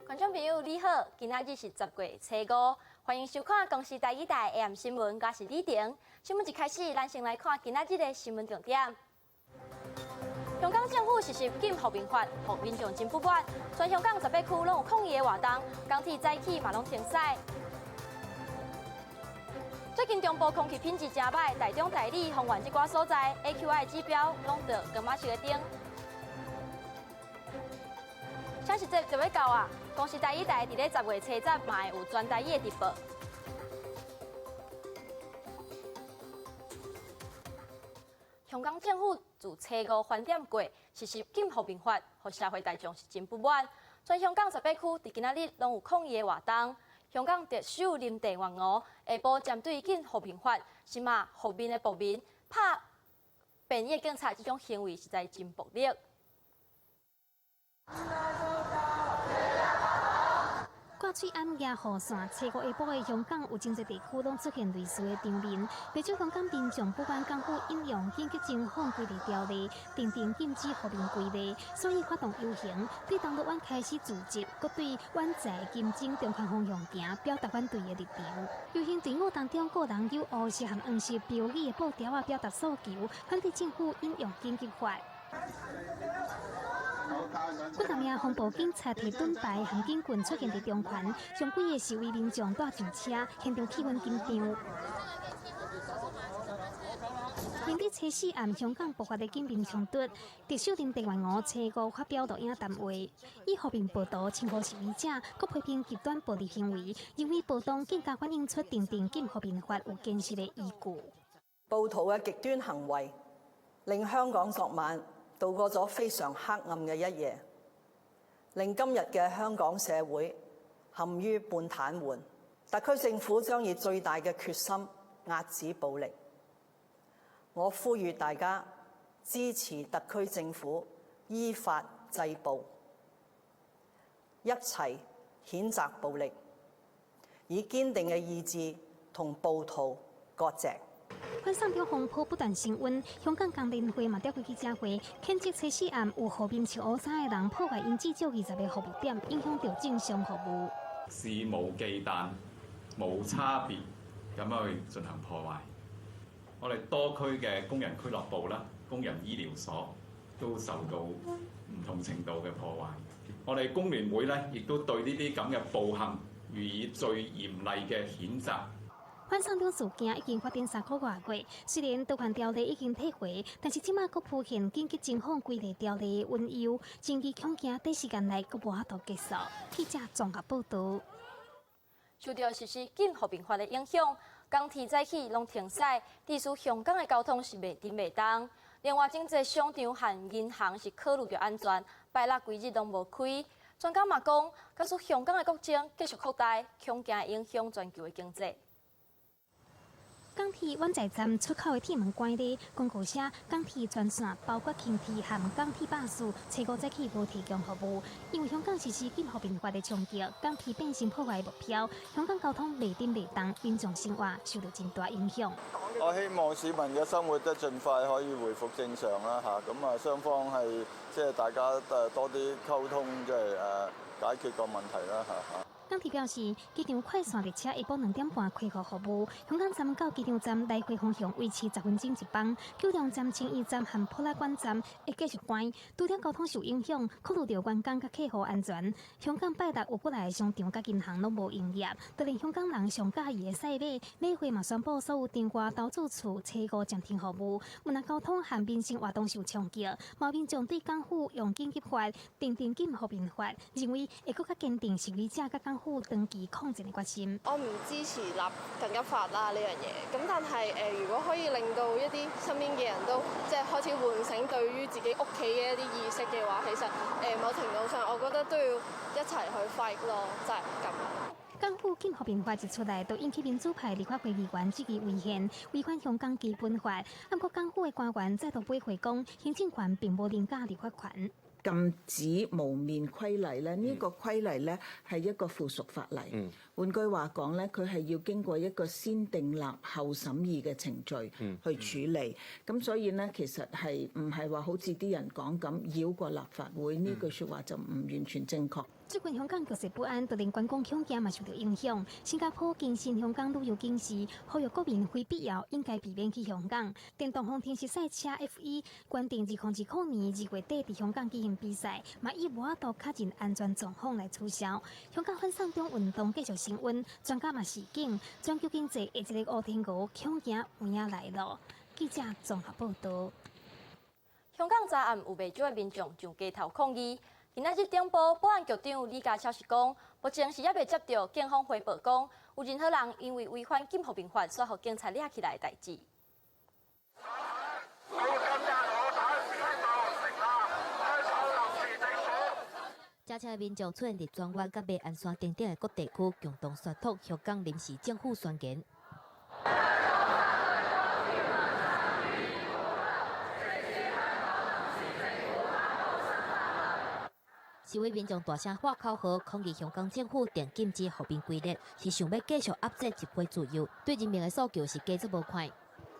觀眾朋友你好，今仔日是10月初五，歡迎收看公視台語台 AM 新聞，我是李婷。新聞一開始，咱先來看今仔日的新聞重點。香港政府實施禁酷民法，予民眾真不滿。全香港18區攏有抗議的活動，港鐵早起嘛攏停駛。最近中部空氣品質誠䆀，台中、大里、豐原這寡所在 AQI 指標攏佇柑仔色的頂。雙十節就欲到啊！公視台語台佇咧10月初十嘛會有全台語的直播。香港政府自初五翻點過，實施禁酷民法，予社會大眾是真不滿。全香港18區佇今仔日攏有抗議的活動。香港特首林鄭月娥下晡針對禁酷民法，是罵酷民的暴民拍便衣警察這種行為實在真暴力。掛喙罨舉雨傘，初五下晡的香港有真濟地區攏出現類似的場面。不少香港民眾不滿港府引用緊急情況規例條例，訂定禁止酷民規例，所以發動遊行，對銅鑼灣開始聚集，閣對灣仔金鐘中環方向行，表達反對的立場。遊行隊伍當中，個人有烏色和黃色標語的布條仔，表達訴求，反對政府引用緊急法。幾若名防暴警察提盾牌和警棍出現佇中環，上幾个示威民眾帶上車，現場氣氛緊張。面對初四暗香港爆發的警民衝突，特首林鄭月娥初五發表錄影談話，以和平報道稱呼示威者，閣批評極端暴力行為，認為暴動更加反映出訂定禁酷民法有堅實的依據。暴徒嘅極端行為令香港昨晚度過咗非常黑暗嘅一夜，令今日嘅香港社會陷於半癱瘓。特區政府將以最大嘅決心遏止暴力。我呼籲大家支持特區政府依法制暴，一齊譴責暴力，以堅定嘅意志同暴徒割席。反送中風波不斷升溫，香港工聯會嘛召開記者會，譴責初四暗有予面穿烏衫的人破壞𪜶至少20个服務點，影響著正常服務。肆無忌憚、無差別咁樣去進行破壞。我哋多區嘅工人俱樂部啦、工人醫療所都受到唔同程度嘅破壞。我哋工聯會咧，亦都對呢啲咁嘅暴行予以最嚴厲嘅譴責。反送中事件已經發展3個外月，雖然逃犯條例已經退回，但是這馬閣浮現緊急情況規例條例的隱憂，爭議恐驚短時間內閣無法度結束。記者綜合報導。受著實施禁酷民法的影響，港鐵早起攏停駛，致使香港的交通是袂振袂動。另外，真濟商場和銀行是考慮著安全，拜六規日攏無開。專家嘛講，假使香港的國情繼續擴大，恐驚影響全球的經濟。港鐵灣仔站出口的鐵門關閉，公告寫港鐵全線包括輕鐵和港鐵巴士，初五早起無提供服務。因為香港實施禁酷民法的衝擊，港鐵變成破壞目標，香港交通袂振袂動，民眾生活受到真大影響。我希望市民嘅生活得盡快可以回復正常啦嚇，咁啊雙方係即係大家多啲溝通，即係解決個問題啦嚇嚇。港鐵表示，機場快線列車下晡2點半恢復服務。香港站到機場站來回方向維持10分鐘一班。九龍站、青衣站和普拉館站會繼續關。除了交通受影響，考慮著員工佮客戶安全。香港拜六有幾若个商場佮銀行攏無營業。就連香港人上佮意的賽馬馬會嘛宣布所有場外投注處初五暫停服務。毋但交通和民生活動受衝擊，嘛民眾對港府用緊急法訂定禁酷民法，認為會閣較堅定示威者佮港府長期抗戰的決心。我唔支持立緊急法啦呢樣嘢，咁但係如果可以令到一啲身邊嘅人都即係開始喚醒對於自己屋企嘅一啲意識嘅話，其實某程度上我覺得都要一齊去 fight 咯，就係咁。港府禁和平法一出來，就引起民主派立法會議員質疑違憲，違反香港基本法。不過港府的官員再度駁回講，行政權並無凌駕立法權。禁止蒙面規例咧，呢個規例咧係一個附屬法例。換句話講咧，佢係要經過一個先訂立後審議嘅程序去處理。咁所以咧，其實係唔係話好似啲人講咁繞過立法會呢句説話就唔完全正確。最近香港局勢不安，就連觀光恐驚嘛受到影響。新加坡更新香港旅遊警示，呼籲國民非必要應該避免去香港。電動方程式賽車 F1 原定2020年2月底佇香港舉行比賽，嘛以無法度確認安全狀況來取消。香港反送中運動繼續升溫，專家嘛示警，全球經濟下一個烏天鵝恐驚有影來囉。記者綜合報導。香港昨暗有袂少的民眾上街頭抗議。今仔日頂晡，保安局長李家超是講，目前是猶未接著警方回報講，有任何人因為違反禁和平法，煞予警察掠起來的代誌。車車民眾出現佇荃灣佮馬鞍山等等的各地區，共同宣讀香港臨時政府宣言。示威民眾大聲喊口號，抗議香港政府定禁止和平規例，是想欲繼續壓制集會自由，對人民的訴求是加足無快。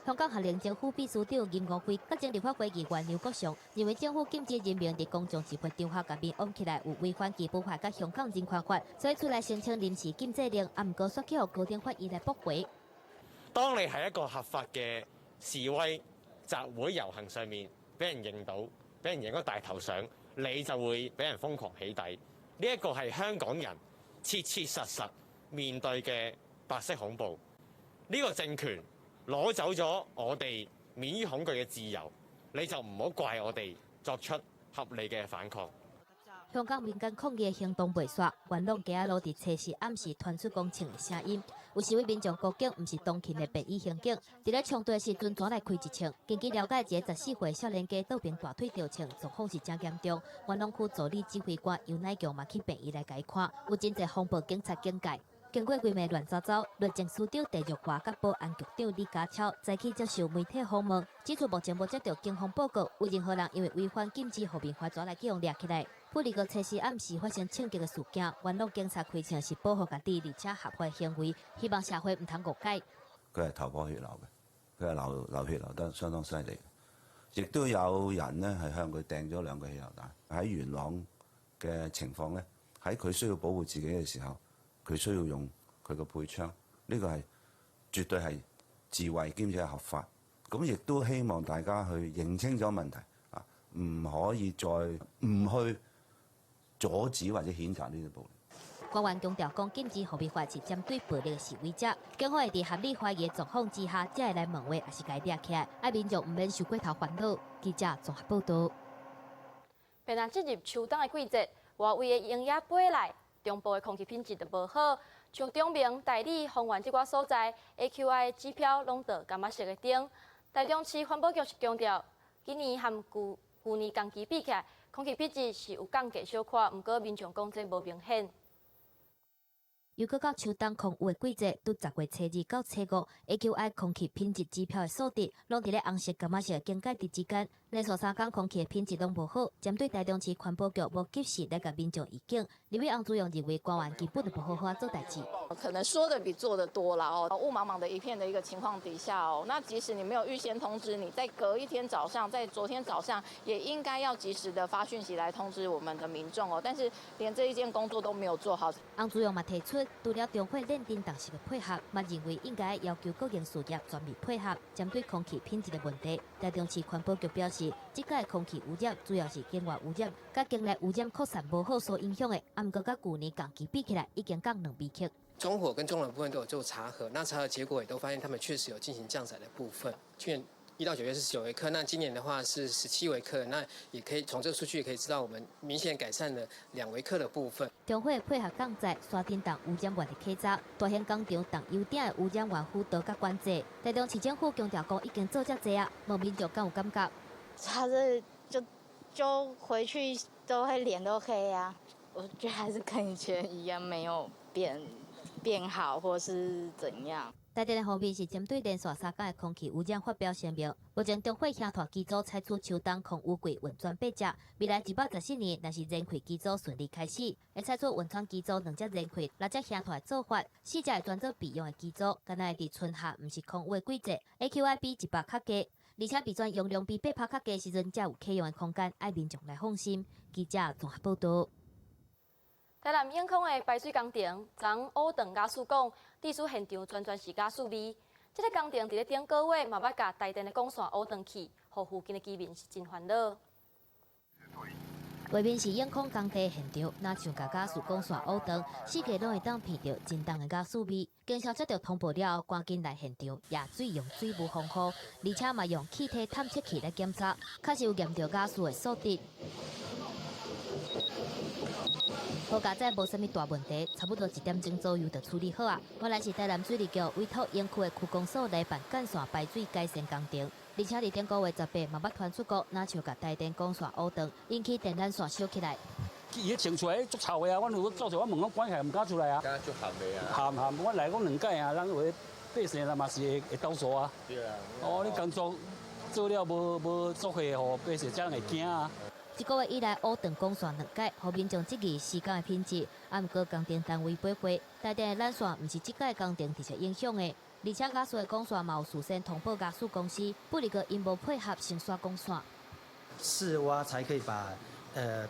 香港學聯前副秘書長任國輝、佮前立法會議員梁國雄認為，政府禁止人民佇公眾集會場合共面掩起來，有違反基本法佮香港人權法，所以出來申請臨時禁制令，啊，毋過煞去予高等法院來駁回。當你喺一個合法嘅示威集會遊行上面，俾人認到，俾人影個大頭相，你就會俾人瘋狂起底。呢一個係香港人切切實實面對嘅白色恐怖。呢個政權攞走咗我哋免於恐懼嘅自由，你就唔好怪我哋作出合理嘅反抗。香港民間抗議的行動袂煞，元朗街仔路佇初四暗時傳出槍的聲音，有示威民眾攻擊，毋是當勤的便衣刑警，佇咧衝突的時陣，轉來開一槍。根據了解，一个14歲少年家倒爿大腿著槍，狀況是誠嚴重。元朗區助理指揮官尤乃強嘛去病院來共伊看，有真濟防暴警察警戒。經過規暝亂糟糟，律政司長鄭若驊佮保安局長李家超早起接受媒體訪問，指出目前無接著警方報告，有任何人因為違反禁止和平法來去予掠起來。布里國測試暗時發生槍擊的事件，元朗警察開槍是保護家己，而且合法行為，希望社會毋通誤解。佢係頭破血流嘅，佢係流流血流得相當犀利，亦都有人呢係向佢掟咗兩個汽油彈。喺元朗嘅情況呢，喺佢需要保護自己嘅時候，佢需要用佢個配槍，呢個係絕對係自衛兼且係合法。咁亦都希望大家去認清咗問題啊，唔可以再唔去阻止或者譴責呢啲暴力。官員強調講，禁止和平法是針對暴力的示威者，警方會佇合理懷疑的狀況之下，才會來問話，抑是共伊掠起來，愛民眾毋免受過頭煩惱。記者綜合報導。明仔進入秋冬的季節，外圍的鷹仔飛來，中部的空氣品質就無好，像中明、大里、豐原這寡所在，AQI 指標攏到柑仔色的頂。台中市環保局是強調，今年和舊年同期比起來，空氣品質是有降低小可，毋過民眾講這無明顯。又閣到秋冬空污的季節，對10月初二到初五，AQI 空氣品質指標的數值，攏佇咧紅色、柑仔色警戒值之間。連續3工空氣的品質攏無好，針對台中市環保局無及時來共民眾預警。立委翁主任認為官員根本就無好好做代誌。可能說的比做的多啦哦，霧茫茫的一片的一個情況底下哦，那即使你沒有預先通知，你在隔一天早上，在昨天早上也應該要及時的發訊息來通知我們的民眾哦，但是連這一件工作都沒有做好。翁主任嘛提出，除了中火認定同時的配合，嘛認為應該要求國營事業全面配合，針對空氣品質的問題。台中市環保局表示，這屆空氣污染主要是境外污染，佮境內污染擴散無好所影響的。啊，毋過佮舊年同期比起來，已經降2微克。中火跟中燃部分都有做查核，那查核結果也都發現他們確實有進行降載的部分。去年1到9月是9微克，那今年的話是17微克，那也可以從這個數據也可以知道，我們明顯改善了2微克的部分。中火配合降載沙丁動污染源的稽查，大型工廠動油頂的污染源輔導佮管制。台中市政府強調講已經做遮濟啊，問民眾敢有感覺？他這就回去都會臉都黑啊，我覺得還是跟以前一樣，沒有變變好，或是怎樣。台電的方面是針對連續三工的空氣污染發表聲明。目前中火興大機組採取秋冬空雨季運轉八隻，未來114年若是燃氣機組順利開始，會採取運轉機組兩隻燃氣、六隻興大的做法，四隻會轉做備用的機組，敢若會佇春夏毋是空雨的季節，AQI 比100較低，而且備轉容量比8趴較低時陣，才有可用的空間，愛民眾來放心。記者綜合報導。台南永康的排水工程，昨烏長瓦斯講，致使現場全全是瓦斯味。這个工程佇咧頂個月嘛欲共台電的管線烏斷去，予附近的居民是真煩惱。畫面是永康工地現場，若像共瓦斯管線烏斷，四界攏會當聞著真重的瓦斯味。警消接著通報了後，趕緊來現場，驗水用水霧防護，而且嘛用氣體探測器來檢查，確實有驗著瓦斯的數值。好佳哉無啥物大問題，差不多一點鐘左右就處理好啊。原來是台南水利局委託園區的區公所來辦幹線排水改善工程，而且佇頂個月18嘛捌傳出過，若像共台電管線烏斷，引起電纜線燒起來。伊彼穿出來足臭的啊！阮有做者，我門攏關起來，毋敢出來啊。敢足鹹的啊！鹹鹹，我來講兩擺啊，咱有的百姓啦嘛是會會投訴啊。對啊。哦，你工作做了無無足歲予百姓才會驚啊。一個月以來，烏斷管線兩擺，予民眾質疑施工的品質。啊，毋過工程單位回回，台電的纜線毋是這擺工程直接影響的，而且瓦斯的管線嘛有事先通報瓦斯公司，不過𪜶無配合先煞管線。試挖才可以把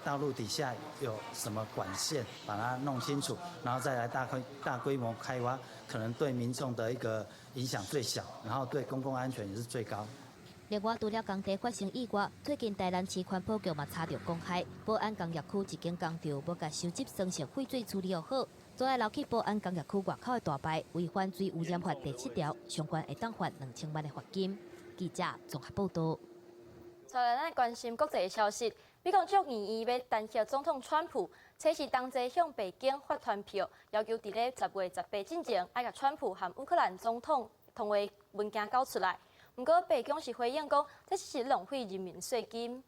道路底下有什麼管線，把它弄清楚，然後再來大規模開挖，可能對民眾的一個影響最小，然後對公共安全也是最高。另外，除了工地發生意外，最近台南市環保局嘛查著公害，保安工業區一間工廠無共收集酸性廢水處理好，昨下流去保安工業區外口的大排，違反水污染法第七條，相關會當罰2000萬的罰金。記者綜合報導。再來，咱來關心國際的消息。美國眾議院欲彈劾總統川普，初時同齊向白宮發傳票，要求佇咧10月18進前，愛共川普和烏克蘭總統通話文件交出來。毋過白宮是回應講，這是浪費人民稅金。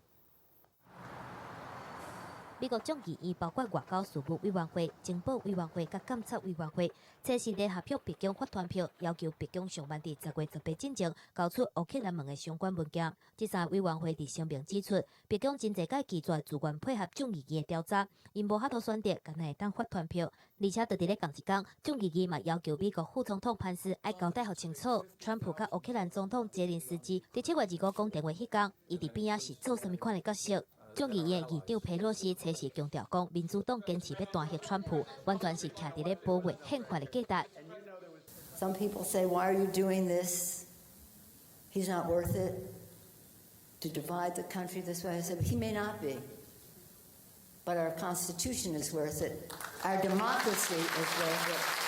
美國眾議院包括外交事務委員會、情報委員會佮監察委員會，這是聯合向白宮發傳票，要求白宮上慢佇10月18進前交出烏克蘭門的相關文件。這三個委員會佇聲明指出，白宮真濟擺拒絕自願配合眾議院的調查，𪜶無法度選擇，敢若會當發傳票。而且，佇咧仝一工，眾議院嘛要求美國副總統潘斯愛交代予清楚，川普佮烏克蘭總統澤連斯基佇7月25講電話彼工，伊佇邊仔是做啥物款的角色？眾議院議長佩洛西初時強調講，民主黨堅持欲彈劾川普，完全是徛佇咧保衛憲法的價值。 Some people say, "Why are you doing this? He's not worth it to divide the country this way." I said, "He may not be, but our Constitution is worth it. Our democracy is worth it."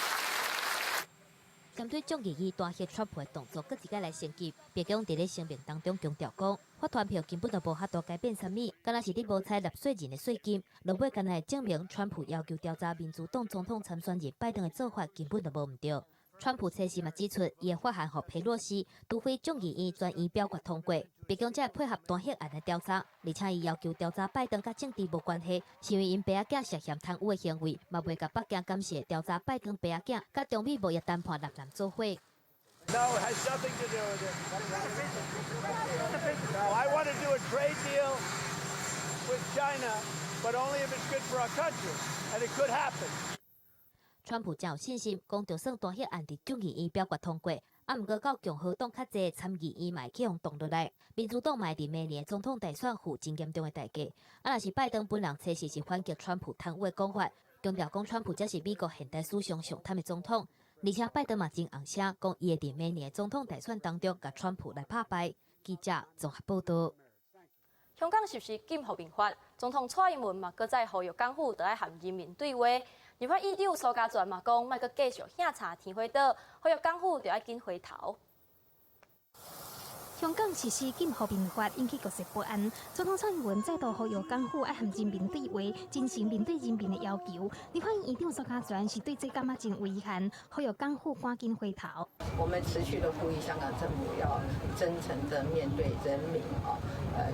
針對眾議院彈劾川普的動作，閣一擺來升級。白宮佇咧聲明當中強調講，發傳票根本就無法度改變啥物，敢若是佇無彩納稅人的稅金。落尾敢若會證明，川普要求調查民主黨總統參選人拜登的做法根本就無毋對。川普初時嘛指出，伊會發函予佩洛西，除非眾議院全員表決通過，白宮才會配合彈劾案的調查。而且伊要求調查拜登佮政治無關係，是因為𪜶爸仔囝涉嫌貪污的行為，嘛袂共北京監視調查拜登爸仔囝佮中美貿易談判立難做伙。 No, it has nothing to do with it. No, I want to do a trade deal with China, but only if it's good for our country, and it could happen. 川普真有信心，講就算彈劾案佇眾議院表決通過，啊，毋過到共和黨較濟參議院嘛會去予擋落來，民主黨嘛會佇明年總統大選付真嚴重的代價。啊，若是拜登本人初時是反擊川普貪污的講法，強調講川普才是美國現代史上上貪的總統，而且拜登嘛真尪聲講，伊會佇明年總統大選當中共川普來拍敗。記者綜合報導。香港實施禁酷民法，總統蔡英文嘛閣再呼籲港府著愛和人民對話。立法院長蘇嘉全嘛講，莫閣繼續喝茶天花倒，呼籲港府著愛緊回頭。香港實施禁和平法，引起國際不安。總統蔡英文再度呼籲港府愛和人民對話，真誠面對人民的要求。立法院院長蘇嘉全是對這感覺真遺憾，呼籲港府趕緊回頭。我們持續的呼籲香港政府要真誠的面對人民啊，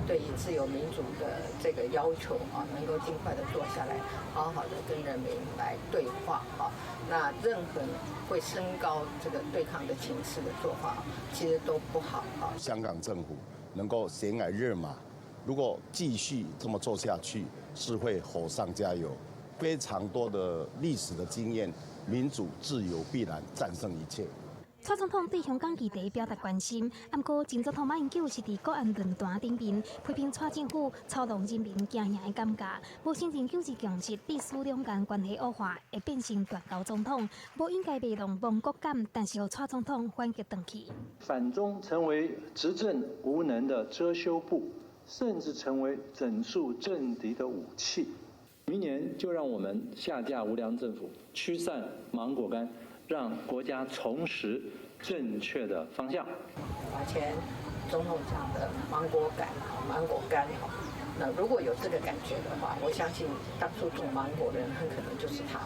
對於自由民主的這個要求啊，能夠盡快的坐下來，好好的跟人民來對話啊。那任何會升高這個對抗的情勢的做法，其實都不好啊。香港政府能夠懸崖勒馬，如果繼續這麼做下去，是會火上加油。非常多的歷史的經驗，民主自由必然戰勝一切。蔡總統對香港議題表達關心，毋過前總統馬英九是佇國安論壇頂面批評蔡政府操弄人民驚嚇的感覺，無承認九二共識，致使兩岸關係惡化，會變成斷交總統，無應該賣弄亡國感，但是予蔡總統反擊轉去。反中成為執政無能的遮羞布，甚至成為整肅政敵的武器。明年就讓我們下架無良政府，驅散芒果乾，讓國家重拾正確的方向。前總統講的芒果乾，芒果乾，那如果有這個感覺的話，我相信當初種芒果的人很可能就是他。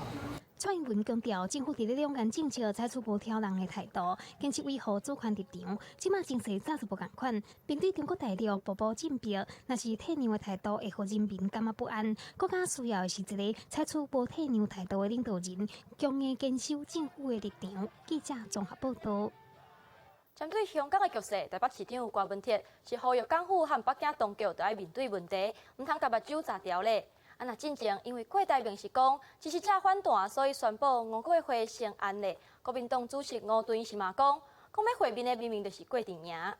蔡英文強調，政府佇咧兩岸政策採取無挑人的態度，堅持維護主權立場。這馬情勢早就無仝款，面對中國大陸步步進逼，若是退讓的態度會予人民感覺不安。國家需要的是一个採取無退讓態度的領導人，強硬堅守政府的立場。記者綜合報道。針對香港的局勢，台北市長柯文哲是呼籲港府和北京當局著愛面對問題，毋通共目睭閘牢咧。啊，若進前因為郭台銘是講支持者反彈，所以宣布吳國會成案例。國民黨主席吳敦義是嘛講，講欲會面的明明就是郭陣營。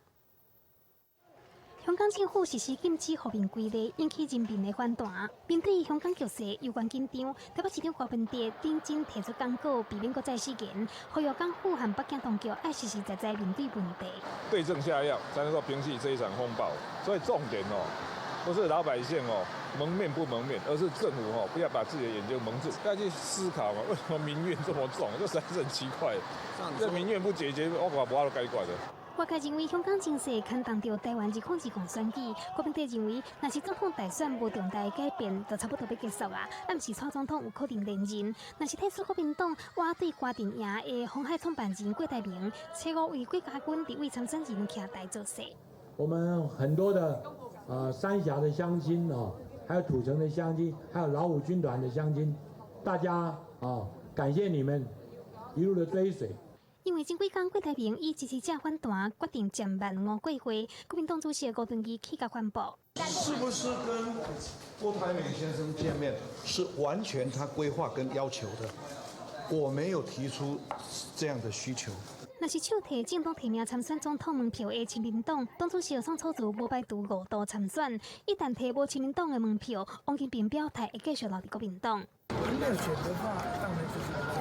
香港政府實施禁止和平規例，引起人民的反彈。面對香港局勢猶原緊張，台北市長柯文哲認真提出警告，避免閣再失言，呼籲港府和北京當局愛實實在在面對問題。對症下藥，才能夠平息這一場風暴。所以重點哦，不是老百姓哦蒙面不蒙面，而是政府哦不要把自己的眼睛蒙住，要去思考嘛，為什麼民怨這麼重？這實在是很奇怪。這民怨不解決，我無法度解決的。外界認為香港情勢牽動著台灣2020選舉，柯文哲認為，若是總統大選無重大改變，就差不多欲結束啊。暗示蔡總統有可能連任，若是退出國民黨，倚對郭陣營的鴻海創辦人郭台銘，初五為郭家軍立委參選人徛台造勢。我們很多的三峽的鄉親啊，還有土城的鄉親，還有老五軍團的鄉親，大家啊，感謝你們一路的追隨。因為前幾工郭台銘以支持者反彈，決定暫慢吳國會，國民黨主席吳敦義去共反駁。是不是跟郭台銘先生見面，是完全他規劃跟要求的？我沒有提出這樣的需求。若是手提政黨提名參選總統門票的親民黨黨主席宋楚瑜無排除五度參選，一旦提無親民黨的門票，王金平表態會繼續留佇國民黨。沒有選的話，當然就是。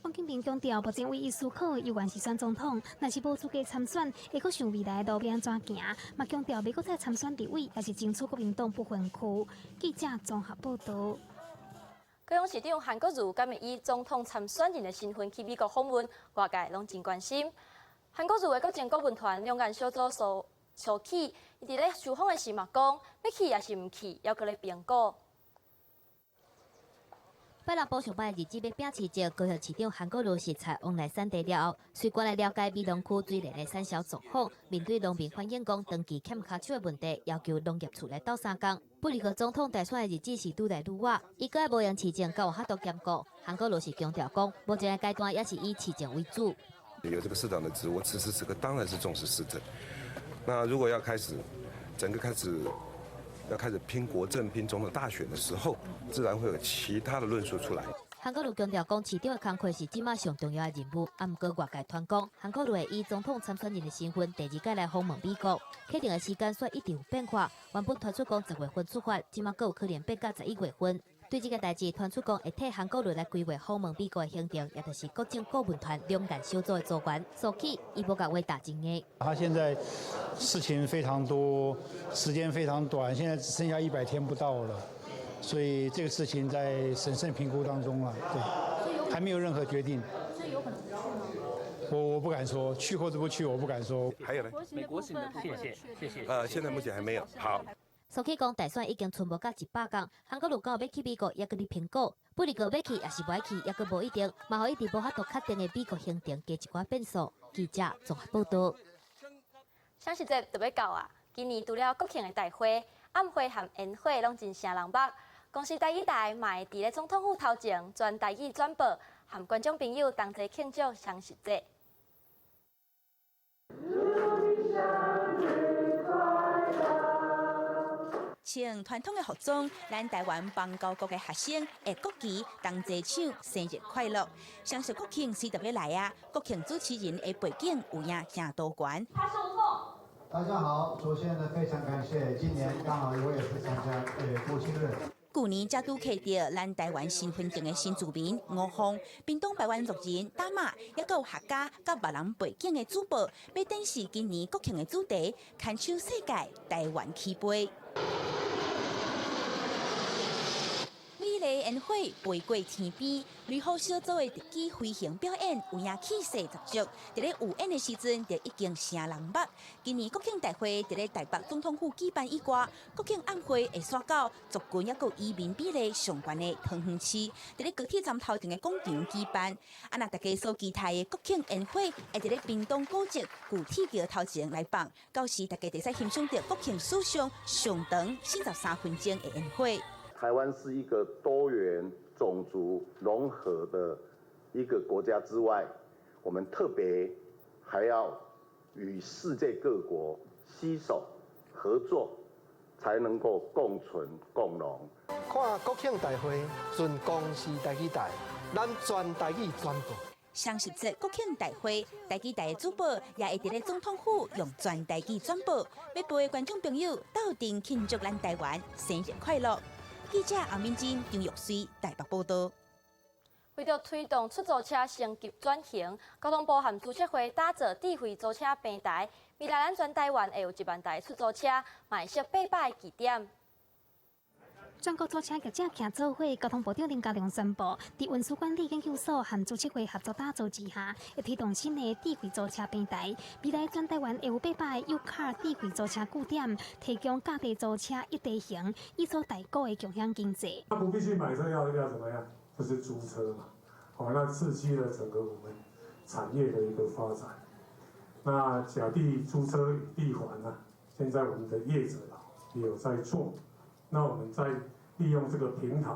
王金平強調，目前唯一思考的猶原是選總統，若是無資格參選，會閣想未來的路欲按怎行。嘛強調，欲閣再參選立委，也是爭取國民黨不分區。記者綜合報道。高雄市長韓國瑜敢會以總統參選人的身份去美國訪問，外界攏真關心。韓國瑜的國政顧問團兩岸小組蘇蘇起，伊佇咧受訪的時嘛講，欲去抑是毋去，猶閣咧評估。拜六補上班的日子欲拼市政，高雄市長韓國瑜視察往來產地了後，隨過來了解美濃區水蓮的產銷狀況。面對農民反映講長期欠跤手的問題，要求農業處來鬥相共。不過總統大選的日子是愈來愈倚，伊閣愛無閒市政，敢有法度兼顧。韓國瑜是強調講，目前的階段也是以市政為主。有這個市長的職務，此時此刻當然是重視市政。那如果要開始整個開始要開始拼國政、拼總統大選的時候，自然會有其他的論述出來。韓國瑜強調講，市長的工課是這馬上重要的任務。啊，毋過外界傳講，韓國瑜會以總統參選人的身份，第二擺來訪問美國，確定的時間煞一直有變化。原本傳出講10月份出發，這馬閣有可能變到11月份。對這个代誌，傳出講會替韓國瑜來規劃訪問美國的行程，也就是國政顧問團兩岸小組的組員。蘇起伊無共話打真硬。他現在事情非常多，時間非常短，現在只剩下100天不到了，所以這個事情在審慎評估當中了，對，還沒有任何決定。所以有可能不去嗎？我不敢說，去或者不去，我不敢說。還有呢？美國行的謝謝謝謝。現在目前還沒有。好。蘇起講大選已經賰無到100工，韓國瑜敢有欲去美國，猶閣咧評估，不過欲去抑是無愛去，猶閣無一定，嘛予伊佇無法度確定的美國行程加一寡變數。記者綜合報道。雙十節就欲到啊！今年除了國慶的大會、暗會和煙火攏真聲人目。公視台語台嘛會佇咧總統府頭前全台語轉播，和觀眾朋友同齊慶祝雙十節。穿傳統的服裝，咱台灣邦交國的學生會國旗同齊唱生日快樂。雙十國慶隨著欲來啊，國慶主持人的背景有影誠多元。大家好，首先呢非常感謝，今年剛好我也是參加國慶日。舊年才拄摕著咱台灣身份證的新住民吳鳳，屏東排灣族人打馬，抑閣有客家佮越南背景的主播，欲展示今年國慶的主題，牽手世界，台灣起飛。美麗煙火飛過天邊，雷虎小組的特技飛行表演有影氣勢十足。佇咧有演的時陣，就已經成人目。今年國慶大會佇咧台北總統府舉辦以外，國慶晚會會徙到族群抑閣移民比例上懸的桃園市，佇咧高鐵站頭前的廣場舉辦。啊，若大家所期待的國慶煙火會佇咧屏東古蹟舊鐵橋頭前來放，到時大家就會使欣賞著國慶史上上長43分鐘的煙火。台灣是一個多元種族融合的一個國家之外，我們特別還要與世界各國攜手合作，才能夠共存共榮。看國慶大會，全公視台語台，咱全台語轉播。雙十節國慶大會，台語台的主播也會佇咧總統府用全台語轉播，欲陪觀眾朋友鬥陣慶祝咱台灣生日快樂。記者阿敏珍、張玉水台北報道。為著推動出租車升級轉型，交通部和資策會打造智慧租車平台。未來咱全台灣會有1萬台出租車，嘛會設800個據點。全國租車業者徛做伙，交通部長林佳龍宣布，佇運輸管理研究所和資策會合作打造之下，會推動新的智慧租車平台。未來全台灣會有800個 U-Car 智慧租車據點，提供價低租車一地行，以做代購的共享經濟。他不必須買車，要怎麼樣？就是租車嘛。好，那刺激了整個我們產業的一個發展。那甲地租車乙地還啊，現在我們的業者也有在做。那我們再利用這個平台，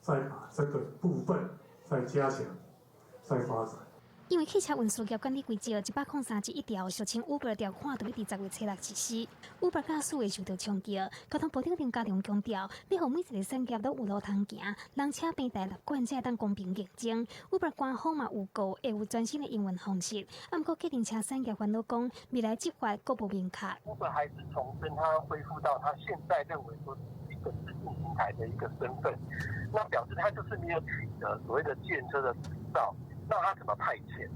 再把這個部分再加強、再發展。因為汽車運輸業管理規則103之1條，俗稱 Uber 條款，就欲佇10月初6實施。Uber 駕駛會受著衝擊。交通部長林佳龍強調，欲予每一個產業攏有路通行，人車平台納管才會當公平競爭。Uber 官方嘛預告會有全新的營運方式。啊，毋過計程車產業煩惱講，未來執法閣無明確。 Uber 還是重申，它恢復到他現在認為說一個資訊平台的一個身份，那表示他就是沒有取得所謂的計程車的執照。那他怎麼派遣？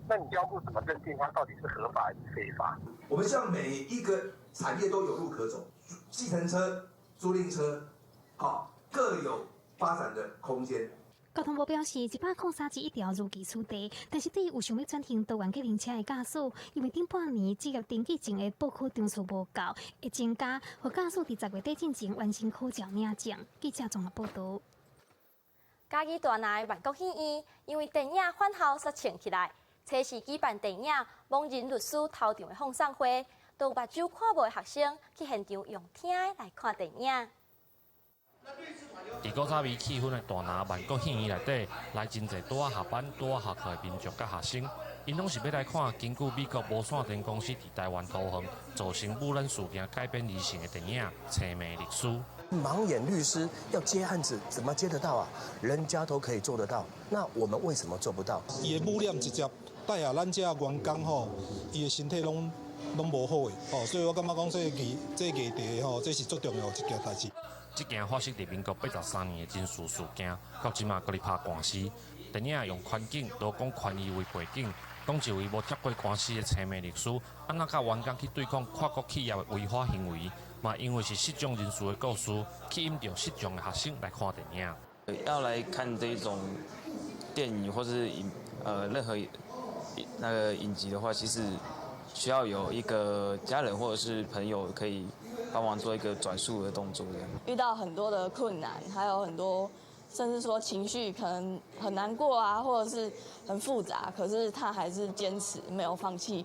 那你交部怎麼認定他到底是合法還是非法？我們希望每一個產業都有路可走，計程車、租賃車，好，各有發展的空間。交通部表示，103之1條如期取締，但是對於有想欲轉型多元計程車的駕駛，因為頂半年執業登記證的報考場次無夠，會增加，予駕駛佇10月底進前完成考照領證。記者綜合報導。嘉義大林萬國戲院因為電影返校煞衝起來，初四舉辦電影《盲人律師頭場的放送會》，都有目睭看無的學生去現場用聽的來看電影。佇古早味氣氛的大林萬國戲院內底，來真濟拄仔下班、拄仔下課的民眾佮學生，𪜶攏是欲來看根據美國無線電公司佇台灣桃園造成母卵事件改編而成的電影《青暝律師》。盲眼律師要接案子，怎麼接得到啊？人家都可以做得到，那我們為什麼做不到？伊的母卵直接帶予咱這員工吼，伊的身體攏無好的，吼，所以我感覺講這個議題吼，這是足重要一件代誌。這件發生佇民國83年的真實事件，到這馬閣咧拍官司。電影用環境勞工權益為背景，講一位無接過官司的青盲律師，按怎佮員工去對抗跨國企業的違法行為，嘛因為是視障人士的故事，吸引著視障的學生來看電影。要來看這種電影或是任何那個影集的話，其實需要有一個家人或者是朋友可以幫忙做一個轉述的動作。這樣遇到很多的困難，還有很多甚至說情緒可能很難過啊，或者是很複雜，可是他還是堅持沒有放棄。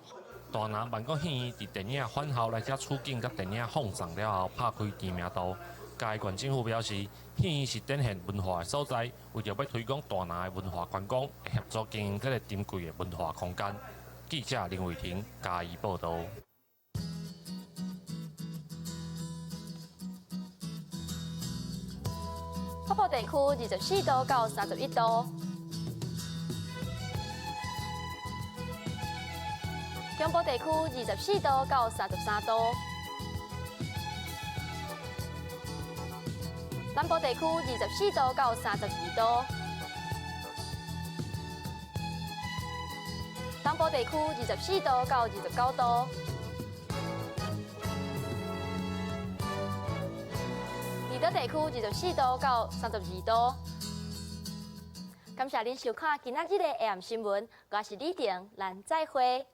大林萬國戲院佇電影返校來遮取景，佮電影放送了後，拍開知名度。嘉義縣政府表示，戲院是展現文化的所在，為著欲推廣大林的文化觀光，會協助經營這个珍貴的文化空間。記者林偉霆嘉義報導。北部地區24度到31度，中部地區24度到33度，南部地區24度到32度，東部地區24度到29度。離島地區24度到32度。感謝您收看今仔日的下暗新聞，我是李婷，咱再會。